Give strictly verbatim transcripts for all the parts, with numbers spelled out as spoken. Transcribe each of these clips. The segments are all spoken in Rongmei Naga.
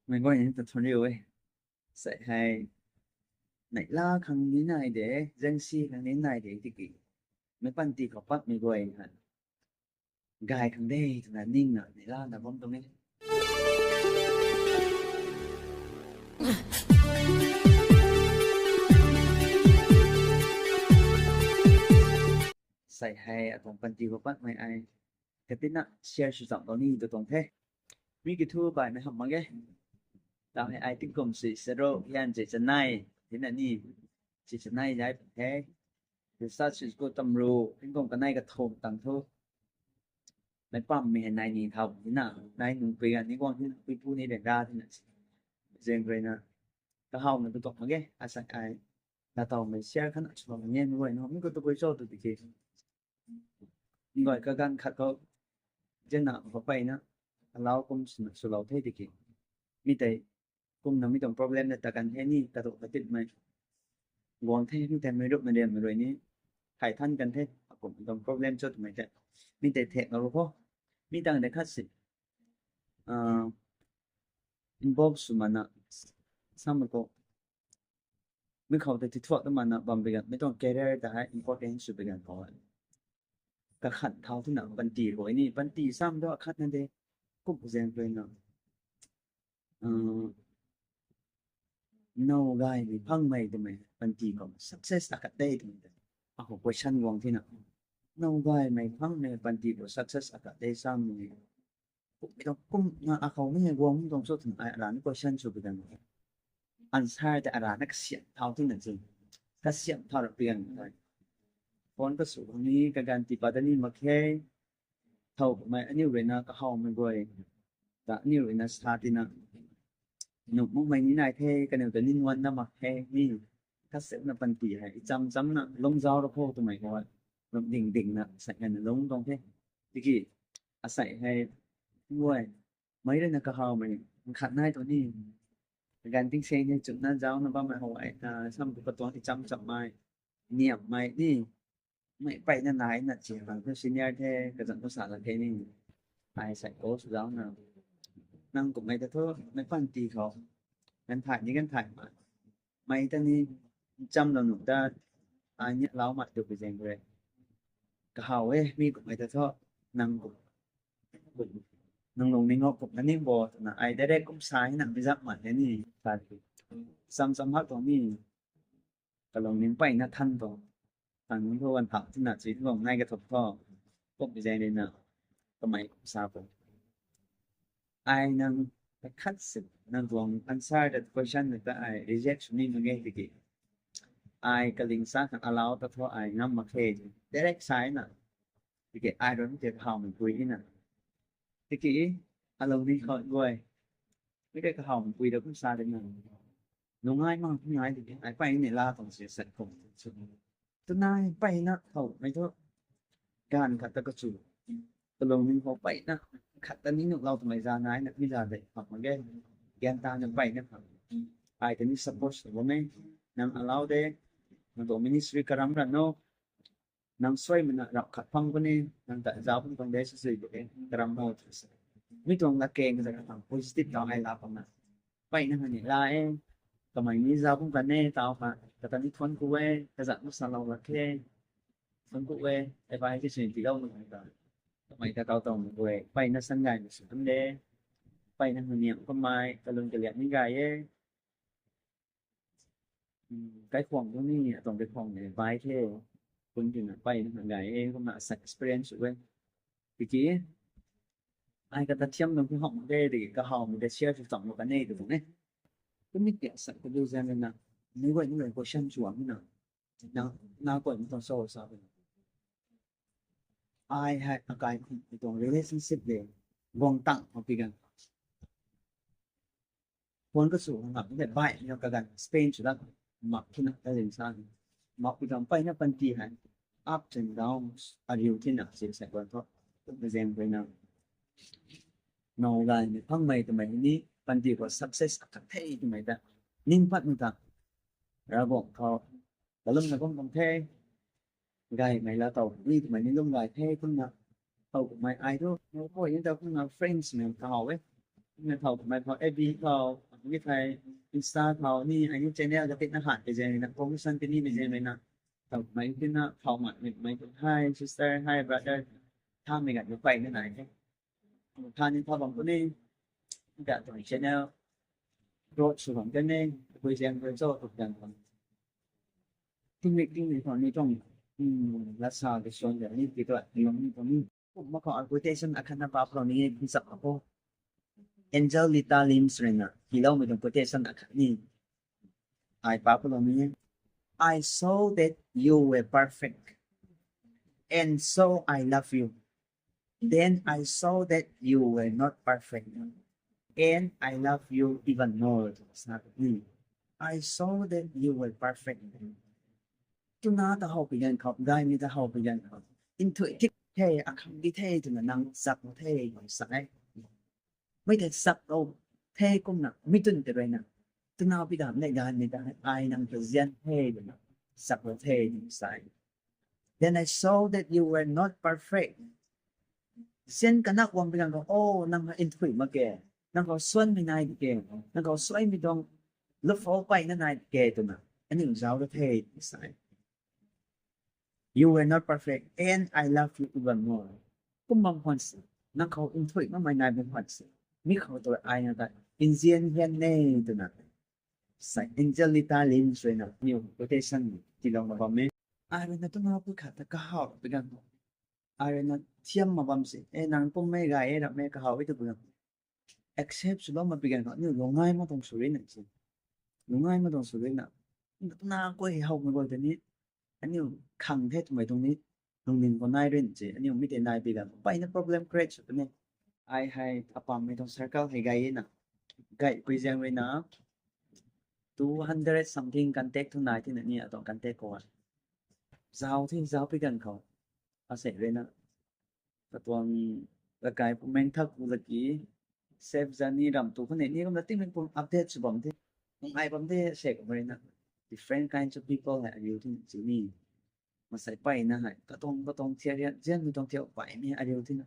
Mei guay ni ta thuan riu e. Sai hei, neihla khang ni nai de, zangsi khang ni nai de tiki, mei panty khou pat mei guay hei gay khang de twna ningna neihla na bam tuang e. Sai hei atuang panty khou pat mei ai katina share sw cham lou ni tu tuang the. Mi kiu thu baihmei hamh mak ge. Tau hei ai tingkum si saro hian si chanei, tina ni si chanei zai pun the. Research is good tamru, tingkum kanei kathumh tang thu, mei pammei hei nai ni thau tina, nai nunc pui ganv ni guang tina, puipu ni ryanra tina, zaeng ruina kahawna tu tuang mak ge. Asei ai latawmei share khatna swlou ni e. Mi guay na mi khou tabui cho tu tiki, mi guay kaganv khat khou zena khou peyna alau kum swna swlou the tiki, mi tei kumna mi tuang problem na ta kan the ni, katuang katitmei guang the, mi tei mei rup na rianmei rui ni thay than kan the. Akum tuang problem cho twmei tei mi tei thek lou khou, mi tang de khat si involve sw mana, samei khou, mi khou tei tithuak ta mana bam bi ganv, mi tuang career ta hei important sw bi ganv khou, kakhat thau tina panty khou ni, panty sam tu akhatna de, kum zaeng ruina now gaymei phangmei twmei panty khou success akhat de twmei tei akhou question guang tina, now gaymei phangmei panty khou success akhat de samei, kum tuang kumna akhou ni guang tuang cho twna ai arana question sw bi ganv, answer tei arana kasiam thau tina chu, kasiam thau ra bi ganv tei, phone kasw khang ni kaganv tii pat ta ni mak khe. Thow kummei aniu ruina kahawmei guay ta aniu ruina sa tina, nuh makmei ni nai the, kaniw ta nin wan na mak the ni, kasetna panty hei icham chamna lungc zauc ra khou twmei khou, lungding dingna sai hei na lungc tuang the. Tiki asei hei, guay, mei ruina kahawmei khat nai tuang ni, ganv tingsaeng hei chumna zaucna bammei how ai ta, sam tu katuang icham chammei, niamhmei ni, mei peyna naina chi khang thu senior the, kazanc thu sa lak khe ni, ai sai ko sw zaucna, nang kummei ta thu mei panty khou, ganv thay ni ganv thay ma, mei ta ni, nchamlou nuh ta, ai ni lau mak tu bi zaeng rui, kahaw e, mi kummei ta thu, nang kum, nang lungning khou kum na ning bo twna ai direct kum sa hina mi zak mak the ni, sa, cham cham hak tuang ni, kalungning peyna than tuang, tang thu ganv thau tina chi tuang nai kathumh thu, kum bi zaeng ruina, kamei kum sa tuang, ai nang khat si, nang tuang answer that question ta ai reject sw ni nunc e tiki, ai kaling sa khang allow ta thu ai ngam mak khe, direct sa na, tiki ai rui mi tei kahawmei pui na, tiki alungning khou guay, mi tei kahawmei pui da kum sa de na, nungai mang ngai tiki ai peyna ni la tuang si sat kum, twna peyna thow mei thu, ganv khat ta kachu, kalungning khou peyna, khat ta ni nuhlou twmei za naina mi za de kham mak ge, gan tana peyna kham, ai ta ni support sw bam e, nang allow de, nang tuang ministry karam ra no, nang suaimei na rap khat phang puni, nang ta zauc pun tuang de sw sui bu e, karam ho, mi tuang latkaeng za khat positive tau ai la pang na, peyna khang ni la e, kamei ni zauc pun kan e tau kha, kata ni thuan ku e, kazanc masalou lak khe, thuan ku e, advice sw tiilou mak ta, kamei ta kau tuang ku e, peyna san gaymei sw kan de, peyna khang niam kamei kalung kaliak ni gay e, kaikhwang tu ni atuang kaikhwang ni bai the, kum tina peyna khang gay e, kumna sa experience e, tiki ai kata thiam nunc pu hamh de tiki kahawmei ta share sw cham lou kan e tu tuang e, kum ni tia sa kadu zaeng na, mei guay ni guay question sw am na, na, na guay ni tuang sa sa, ai hei akai khum tuang relationship de, guang tang mak pi ganv, phone kachu ngam de, baihmei kaganv spend sw dat mak tina kaling sa, mak pi ganv peyna panty hei ups and downs ariu tina si sai guang thu, zaeng ruina, now gaymei phangmei twmei ni, panty khou success akhat the twmei ta ning patmei ta, Ravguangc khou kalumna kum kum the, gaymei la tow ni twmei ni lum gay the, kumna thow kummei ai thu, nang pui ni ta kumna friends mei kahaw e, Ni thau mei thau F B thau, ni thai Insta thau ni, ai ni channel ka tina hat ke jeng na, promotion ke ni me jeng na. Thau mei tina thau mat ni mei tu hi sister, hi brother. Tha mei ga ni pai na nai ke. Tha ni thau bam ku ni. Ga tu channel growth sw bam ke ni, kui jeng kui cho tu jeng bam. Tingmik tingmik khou ni tuang, hmm, lasa ke suan de ni, ti tu ni tuang ni. Kum ma khou quotation akhat na pap lou ni, kum sak ko. Angel Lita Lim srina, hello, mi tuang quotation akhat ni. Ai pap lou ni. "I saw that you were perfect, and so I love you. Then I saw that you were not perfect, and I love you even more." Sa ni. "I saw that you were perfect." Tuna ta how pi gan khou, gay mi ta how pi gan khou. Inthui tik the, akhang di the, tuna nang sak the, sak e. Mei te sak lou the kumna, mi tun te rui na. Tuna pi dam nei gan mi ta, ai nang ta zian the, tuna sak lou the, tuna sai. "Then I saw that you were not perfect." Zian kanak wang pi gan khou, oh, nang ha inthui mak ke, nang khou suan mi nai di ke, nang khou suai mi dong, lufou pai na nai di ke, tuna. Ani zau lou the, tuna sai. "You were not perfect, and I love you even more." Kum bam khwan si, nang khou inthui mak mei nai bam khwan si, mi khou tu ai na ta, inzian hian ne, tuna. Sai, Angel Lita Lim srina, new quotation, ti lou na bam e. Ai rui na tuna pui khat ta kahaw pi gan. Ai rui na thiam ma bam si, e nang kum mei gay e, rap mei kahaw e tu pi gan. Accept sw lou ma pi gan khou, aniu lungai ma tuang sw ri na si. Lungai ma tuang sw ri na. Tuna koi hei how mei goi ta ni. Aniu khang the twmei tuang ni. Lungning khou nai rin si. Aniu mi te nai pi gan khou, pai na problem create sw ta ni. Ai hei apam mei tuang circle hei gay e na. Gay pui ziang rui na. Two hundred something contact thu nai thina ni, atuang contact khou a. Zau thi, zau pi gan khou. Ase rui na. Katuang kakai pu meng thak pu laki, safe journey ram tu khou ni, ni kumna tingmik pu update sw bam the. Ngai bam the, ase kum rui na. Different kinds of people hei ariu thina si ni. Masai pai na hei, katuang, katuang thiak rian, zian mi tuang thiak pai ni ariu thina.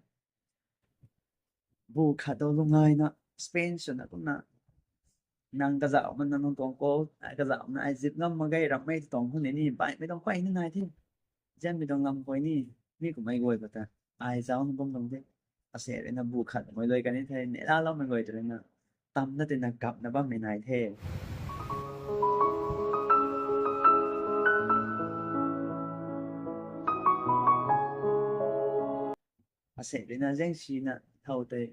Bu khat dou lungai na, Spain swna kumna. Nang kazauh ma nang tuang ko, ai kazauh na ai zip ngam mak ge, ram mei tuang khou ni ni, pai mei tuang pai ni nai the. Zian mi tuang ngam koi ni, mi kum mei goi khou ta. Ai zau na bam tuang the. Ase rui na bu khat mei lui kan ni the, ne la lou mei goi tu rui na. Tam na ti na kap na bam mei nai the. Ase rui na zeng si na thau tei.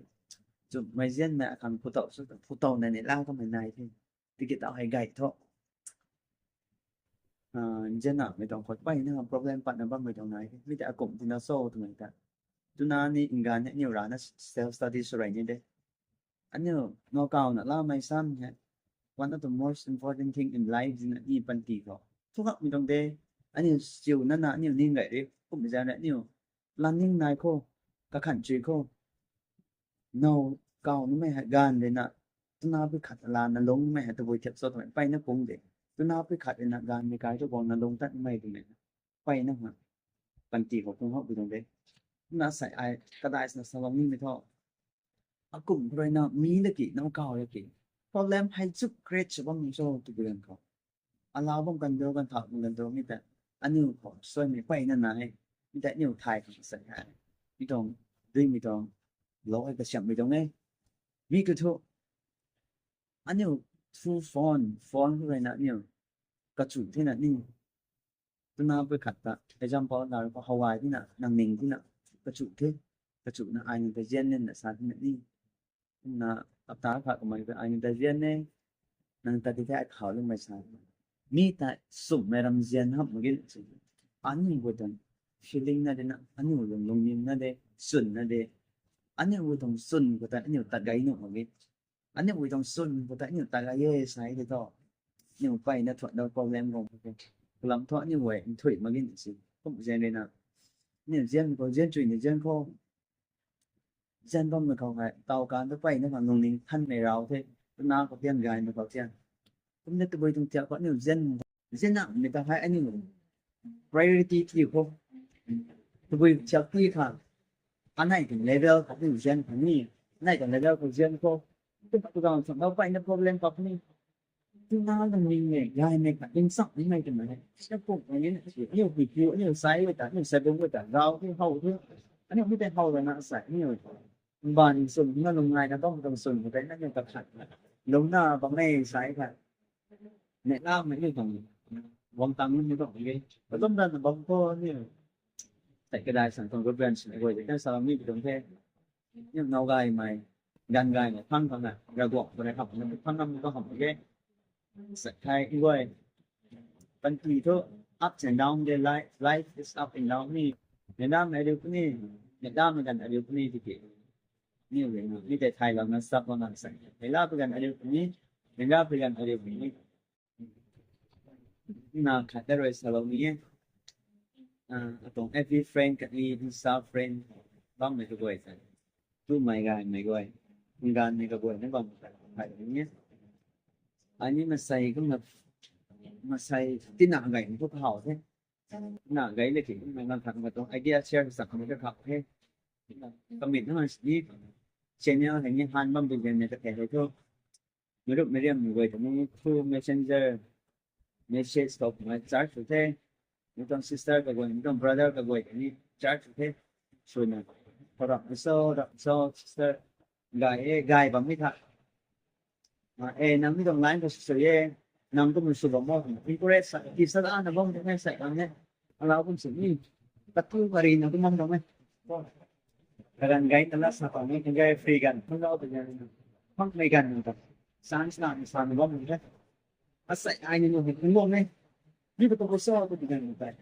Chum mei zian mei akang phu tau, phu tau na ni la kamei nai the. Tiki tau hei gay thu. Ah, zian na mei tuang khou pai na problem pat na bam mei tuang nai the. Mi tei akum ti na so twmei ta. Tuna ni ngan ni aniu rana self study sw rui ni de. Aniu nowkaw na lamei sam hei, one of the most important thing in life zina ni panty khou. Thukak mi tuang de, aniu siu na na aniu ning gay ri, kum zan aniu planning nai khou, kakhan chui khou. Nowkaw numei hei gan de na, tuna pui khat la na lung numei hei tabui thiak so twmei pai na kung de. Tuna pui khat de na gan mi kai thu bang na lung tat numei twmei. Pai na ha. Panty khou kung hou bi tuang de. Na sai ai, kadai sna sa bam ni mi tho. Akum khou rui na mi laki, nowkaw laki. Problem hei chuk create sw bam ni so tu bi gan khou. Alau bam kan do, kan thau bam kan do mi ta. Aniu khou, soi mi pai na na hei. Mi ta aniu thai khang sai hei. Mi tuang, dui mi tuang. Lou hei kasiam mi tuang e. Mi ku thu. Aniu through phone, phone khou rui na aniu. Kachu thina ni. Tuna pui khat ta, example, na rui khou Hawaii tina, nang ning tina, kachu the, kachu na ai nang ta zian nin na sa tina ni. Na, apta khat kamei ta ai nang ta zian ne, nang ta ti the ai khau lung mei sa. Mi ta sum mei ram zian hap mak gin si. Aniu khou tuang feeling na de na, aniu lung lung nin na de, sun na de. Aniu khou tuang sun khou ta, aniu ta gay nu mak gin. Aniu wui tuang sun khou ta aniu ta gay e sai de tho. Aniu pai na thuan dau problem gong khou. Kalam thu aniu wui nthui mak gin si. Kum zian rui na. Aniu zian khou, zian chui ni zian khou. Zian bam na khou hei, tau kan tu pai na khang nung ning than mei rau the. Tuna khou tian gay na khou tian. Kum na tabui tuang tiak khou aniu zian zian na mi ta hei aniu priority ti khou. Tabui thiak ti khang. Anai tuang level khou aniu zian khang ni. Anai tuang level khou zian khou. Tuang sa nau peyna problem pa ni. Tina lungning e, gaymei khat, ning sam ni mei twmei. Sa pum ni, aniu pui piu, aniu sai ta, aniu sai bung ta, rau tu how tu. Aniu mi tei how rana sa, aniu. Mbaanv swn na lung ngai na bam tuang swn, tei na aniu ta khat. Lungna bam mei sai khat. Neihlamei ni tuang. Guang tang ni tuang ge. Patum dan bam khou ni. Tei kadai sang tuang reverence ni guay, tei sa mi tuang the. Aniu nau gaymei, ganv gaymei phang khang na, Ravguangc khou rui kham na, phang nam khou kham ge. Sa thei guay. Panty thu ups and down de, life, life is up and down ni. Neihlamei ariu puni, neihlamei ganv ariu puni tiki. Ni rui na, mi tei thai lam na sap lam na sa. Neihla pi ganv ariu puni, neihla pi ganv ariu puni. Na khat ta rui salou ni e. Ah, atuang every friend khat ni, Insta friend, bammei kaguay sa. Tumei gaymei guay, nganvmei kaguay na bam khat ni e. Ani masei kumna, masei tina gay ni thu kahaw the. Na gay le ki kumna nang khat ma tuang idea share sak ni ka khap the. Kamit na man sini channel hei ni han bam bi gen ni ka the thu. Meirup meiriam mei guay tei ni through messenger message khou kumna chat sw the. Mi tuang sister kaguay, mi tuang brother kaguay tei ni chat sw the. Swna, rap so, rap so, sister. Gay e, gay bam mi tha. Ah, e, nang mi tuang line khou sw e, nang kum sw bam mo, encourage sa, ki sa da na bam tuang e, sa bam e. Alau kum sw ni. Katu kari na kum bam tuang e. Kagan gay tala sa tuang e, gay free gan, kum lau tuang e. Mak mei gan nang ta. Chance na, sa na bam tuang e. Asei ai ni nu hei, kum bam e. Mi katu kum so, katu gan nang ta.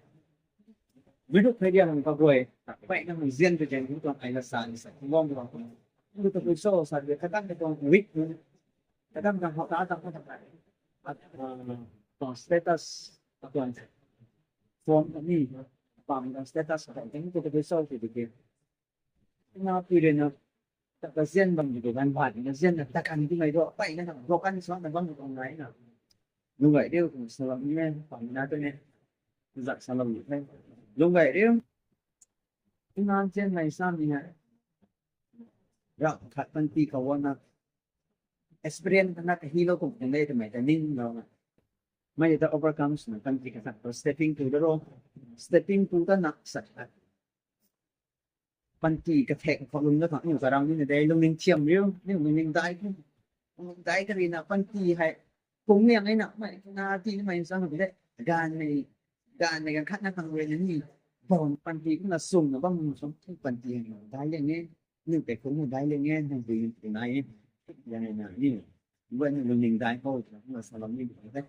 Meirup meiriam kaguay, peyna hei zian tu zian tu tuang ai na sa ni sa, kum bam tuang. Mi katu kum so, sa de, katam ka tuang week, katam ka hou ta, ta, ta, ta. At, ah, tuang status, tuang phone ni, pam tuang status, tuang ting tu tu so tu tu. Na pui rui na, ta ka zian bam tu kan bhat na zian na ta kan tu ngai do, peyna na do kan so na bam tu ngai na. Lung gay riu, salam ni, pam na tu ni. Zat salam ni. Lung gay riu. Tina zian nai sa ni hai. Rap khat panty kawana. Experience na kahilou kum kum le twmei ta ning lou na. Mei ta overcome swna panty khat ta stepping tu da ro. Stepping tu ta na sa khat. Panty kathek khou lung da khang, niu karang ni na de, lungning thiam riu, niu lungning dai khou. Lungning dai kari na panty hei. Kung liang e na, mei na ti ni mei sa na de. Ganv mei, ganv mei ganv khat na khang rui na ni. Bam panty kumna sung na bam sung panty hei na dai liang e. Niu tei kung na dai liang e, nang bui ni nai e. Yang e na, niu. Guay ni lungning dai khou, na salam ni de.